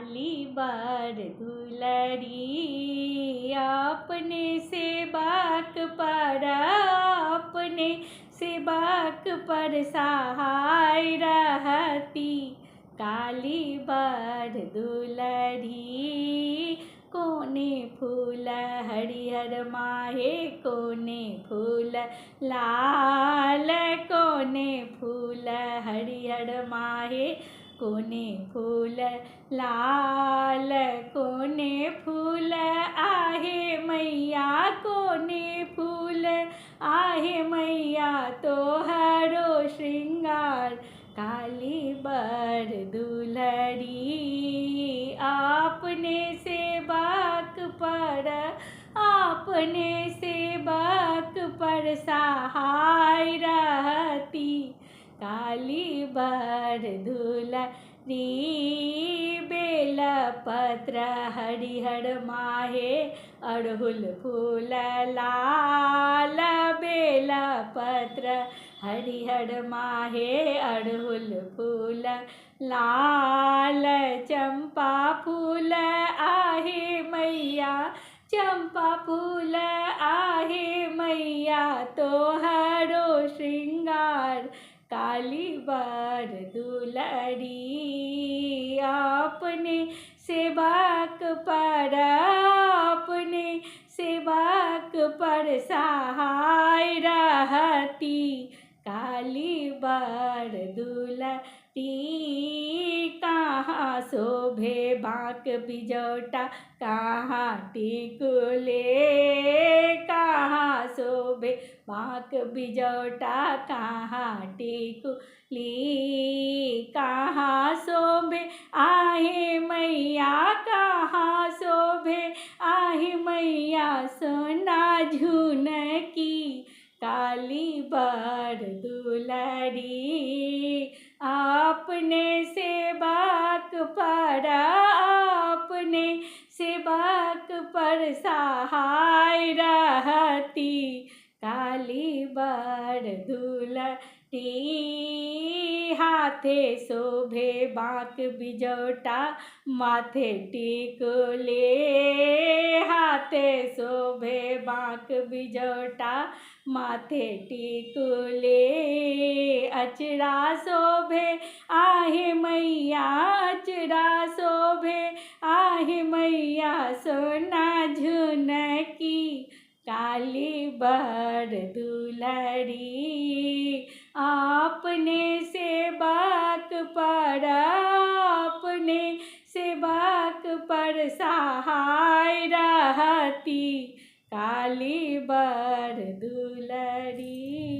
काली बर दुलरी अपने सेवक पर, अपने सेवक पर सहाय रहती। काली बर दुलरी कोने फूल हरिहर माहे, कोने फूल लाल, कोने फूल हरिहर माहे, कोने फूल लाल, कोने फूल आहे मैया, कोने फूल आहे मैया तोहरो श्रृंगार। काली बर दुलरी अपने सेवक पर, अपने सेवक पर सहाय रहती। काली बर दुलरी बेलपत्र हरिहर माहे, अड़हुल फूल लाल, बेलपत्र हरिहर माहे, अड़हुल फूल लाल, चंपा फूल आहे मैया, चंपा फूल आहे मैया तोहरो श्रृंगार। काली बर दुलरी अपने सेवक पर, अपने सेवक पर सहाय रहती। काली बर दुलरी कहाँ शोभे बाँक बिजौटा, कहाँ टिकुले, कहाँ शोभे बाँक बिजौटा, कहाँ टिकुली, कहाँ शोभे आहे मैया, कहाँ शोभे आहे मैया सोना झुनकी। काली बर दुलरी अपने सेवक पर, अपने सेवक पर सहाय रहती। काली बर दुलरी हाथे शोभे बाँक बिजौटा, माथे टिकुले, हाथे शोभे बाँक बिजौटा, माथे टिकुले, अचरा शोभे आहे मैया, अचरा शोभे आहे मैया सोना झुनकी। काली बर दुलरी अपने सेवक पर, अपने सेवक पर सहाय रहती। काली बर दुलरी।